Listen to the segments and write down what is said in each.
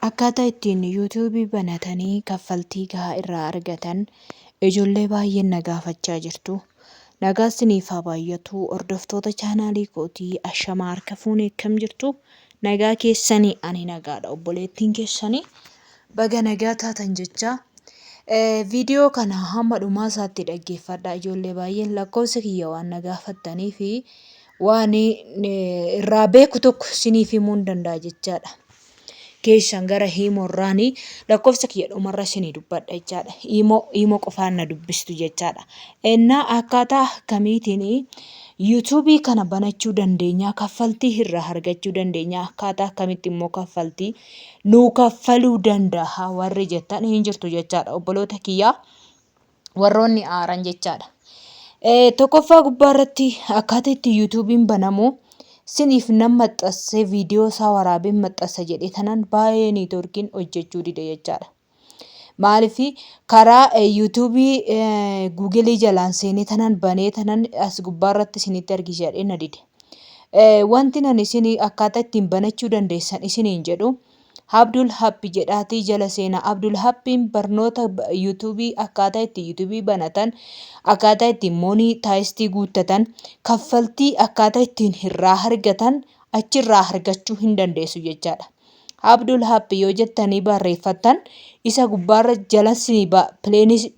Akkaataa ittiin YouTube banatanii kaffaltii gahaa irraa argatan ijoollee baay'een na gaafachaa jirtu. Nagaa isiniif haa baay'atu hordoftoota chaanaalii kootii ashamaa harka fuunee akkam jirtu nagaa keessanii ani nagaadha obboleettiin keessanii baga nagaa taatan jechaa. Viidiyoo kana hamma dhumaa isaatti dhaggeeffadhaa ijoollee baay'een lakkoofsa kiyya waan na gaafattanii fi waan irraa beeku tokko isiniif himuu hin danda'a jechaadha. Keessan gara hiimoo irraanii lakkoofsa kiyya dhumarra isinii dubbadha jechaadha. Hiimoo hiimoo qofaan na dubbistu jechaadha. Ennaa akkaataa akkamiitiin yuutuubii kana banachuu dandeenya kaffaltii irraa argachuu dandeenya akkaataa akkamitti immoo kaffaltii nuu kaffaluu danda'a warri jettan hin jirtu jechaadha obboloota kiyyaa. Warroonni aaran jechaadha. Tokkoffaa gubbaa irratti akkaataa itti yuutuubiin banamu siniif nan maxxansee viidiyoo isaa waraabeen maxxansa jedhee tanan baay'ee niitoorkiin hojjechuu dide jechaadha. Maaliif karaa yuutuubii guugelii jalaan seenee tanan banee tanan as gubbaa irratti isinitti argisiisa jedhee na dide. Wanti nan isin akkaataa ittiin banachuu dandeessan isiniin jedhu Abdul Happy jedhaatii jala seenaa. Abdul Happy'n barnoota yuutuubii akkaataa itti yuutuubii banatan, akkaataa ittiin moonii taayistii guuttatan, kaffaltii akkaataa ittiin irraa argatan achirraa argachuu hin dandeessu jechaadha. Abdul Happy yoo jettanii barreeffattan isa gubbaarra jala sinii ba'a.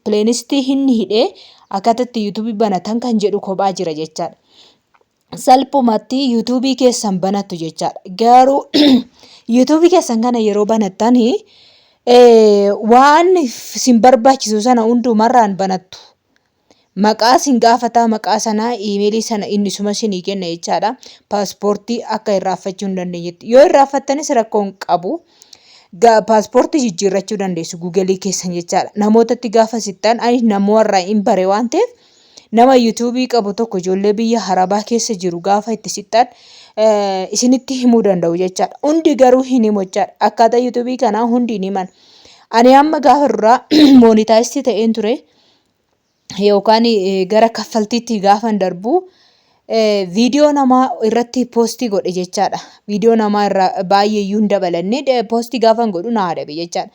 Pileenistii inni hidhee akkaataa itti yuutuubii banatan kan jedhu kophaa jira jechaadha. Salphumatti yuutuubii keessan banattu jechaadha. Garuu yuutuubii keessan kana yeroo banattan waan isin barbaachisu sana hundumarraan banattu. Maqaa isin gaafataa maqaa sanaa iimeelii sana inni suma isinii kenna jechaadha. Paaspoortii akka irraanfachuu hin dandeenyetti. Yoo irraanfattanis rakkoo hin qabu. Paaspoortii jijjiirrachuu dandeessu guugelii keessan jechaadha. Namootatti gaafa sittan ani namoarraa hin bare waan ta'eef nama yuutuubii qabu tokko ijoollee biyya harabaa keessa jiru gaafa itti sixxan isinitti himuu danda'u jechaadha. Hundi garuu hin himu jechaadha. Akkaataa yuutuubii kanaa hundi hin himan. Ani amma gaafa duraa moonitaayistii ta'een ture yookaan gara kaffaltiitti gaafan darbu viidiyoo namaa irratti poostii godhe jechaadha. Viidiyoo namaa irraa baay'ee iyyuu hin dabalanne poostii gaafan godhu na adabe jechaadha.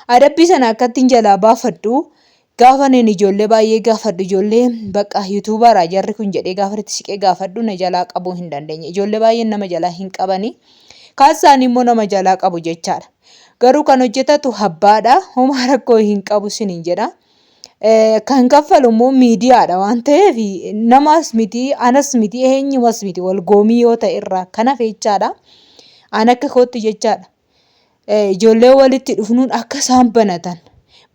Adabbii sana akkattiin jalaa baafadhu Gaafan ani ijoollee baay'ee gaafadhu ijoollee bakka yuutuubaraa jarri kun jedhee gaafa itti siqee gaafadhu na jalaa qabuu hin dandeenye. Ijoollee baay'een nama jalaa hin qabani. Kaan isaanii immoo nama jalaa qabu jechaadha. Garuu kan hojjetatu abbaadha. Homaa rakkoo hin qabu sinin jedha. Kan kaffalu immoo miidiyaadha waan ta'eef namas miti anas miti eenyumas miti wal goomii yoo ta'e irraa kan hafe jechaadha. An akka kootti jechaadha. Ijoollee walitti dhufnuun akka isaan banatan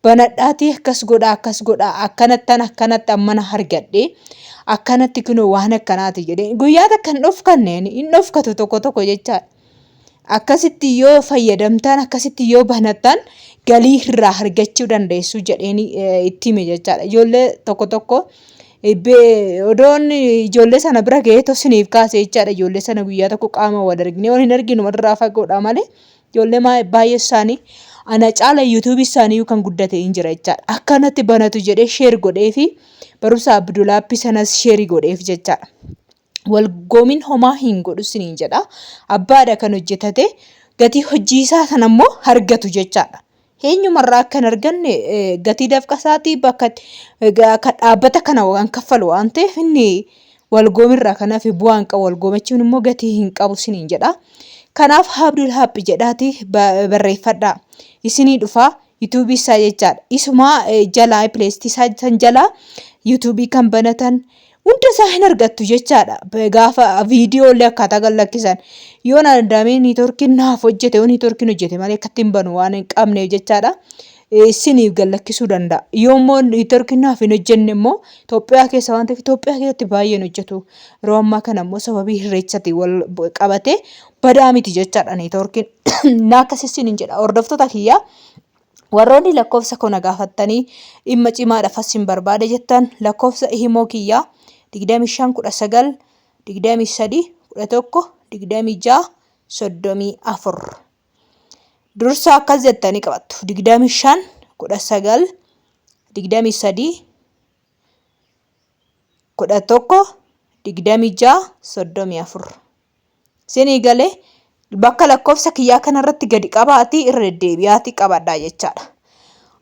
banadhaatii akkas godhaa akkas godhaa akkanattan akkanatti ammana argadhee akkanatti kunoo waan akkanaati jedhee guyyaa takka hin dhofkanne hin dhofkatu tokko tokko jechaadha. Akkasitti yoo fayyadamtan akkasitti yoo banattan galii irraa argachuu dandeessu jedheen itti hime jechaadha. Ijoollee tokko tokko odoon ijoollee sana bira ga'ee tosiniif kaase jechaadha. Ijoollee sana guyyaa tokko qaama wal argine wal hin arginu walirraa fagoodha malee ijoollee baay'ee isaanii ana caala yuutuubii isaanii kan guddate hin jira jechaadha. Akkanatti banatu jedhee sheer godhee fi barumsa Abdulaappii sanas sheerii godheef jechaadha. Wal goomin homaa hin godhu siniin jedha. Abbaadha kan hojjetate gatii hojii isaa sana immoo argatu jechaadha. Eenyumarraa akka hin arganne gatii dafqa isaatii bakka kan dhaabbata kana waan kaffalu waan ta'eef inni walgoomirraa kan hafe bu'aa hin qabu. Walgoomachuun immoo gatii hin qabu siniin jedha. Kanaaf Abdul Haappi jedhaati barreeffadhaa. Isinii dhufaa yuutuubii isaa jechaadha. Isumaa jalaa pileestii isaa san jalaa yuutuubii kan banatan hunda isaa hin argattu jechaadha. Gaafa viidiyoo illee akkaataa gad lakkisan yoo na danda'amee niitoorkiin naaf hojjete yoo niitoorkiin hojjete malee akkatti hin banu waan hin qabneef jechaadha. Isiniif gad lakkisuu danda'a. Yoo immoo niitoorkiin naaf hin hojjenne immoo Itoophiyaa keessa waan ta'eef Itoophiyaa keessatti baay'een hojjetu. Yeroo ammaa kana immoo sababii irreechati wal qabatee badaa miti jechaadha niitoorkiin. Na akkas isiniin jedha hordoftoota kiyyaa. Warroonni lakkoofsa koo na gaafattanii dhimma cimaadhaaf asin barbaada jettan lakkoofsa ihimoo kiyyaa 25 19 23 11 26 34 dursa akkas jettanii qabattu 25 19 23 11 26 34 Isinii galee Bakka lakkoofsa kiyyaa kanarratti gadi qabaatii irra deddeebi'aatii qabadhaa jechaadha.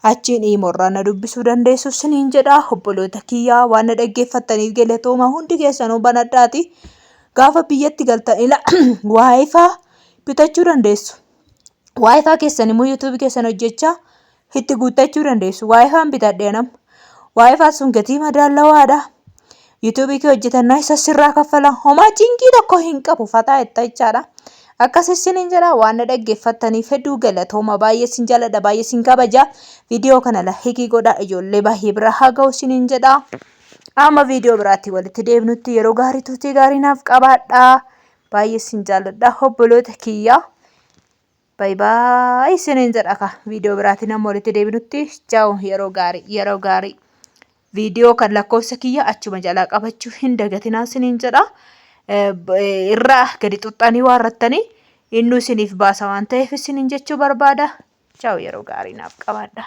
Achiin iimoorraa na dubbisuu dandeessu siniin jedha. Obboloota kiyyaa, waan na dhaggeeffattaniif galatooma. Hundi keessanuu banadhaati. Gaafa biyyatti galtan ila WiFi bitachuu dandeessu. WiFi keessan immoo YouTube keessan hojjechaa itti guuttachuu dandeessu. WiFi'n bitadhe anam. WiFi sun gatii madaalawaadha. YouTube kee hojjetannaa isa sirraa kaffala. Homaa cinqii tokko hin qabu, fataa itti jechaadha. Akkas isiniin jedha. Waan na dhaggeeffattaniif hedduu galatooma. Baay'ee sin jaalladha, baay'ee sin kabaja. Viidiyoo kana like godha, ijoollee baay'ee bira haa ga'u isiniin jedha. Amma viidiyoo biraatti walitti deebinutti yeroo gaarii, turtii gaarii naaf qabaadha. Baay'ee sin jaalladha, obboloota kiyyaa. Bye bye isiniin jedha ka. Viidiyoo biraatiin amma walitti deebinutti ciao, yeroo gaarii, yeroo gaarii. Viidiyoo kan lakkoofsa kiyya achuma jalaa qabachuu hin dagatinaa isiniin jedha. Irraa gadi xuxxanii waan rattanii innuu isiniif baasa waan ta'eef isiniin jechuu barbaada. Ciao, yeroo gaarii naaf qabaadha.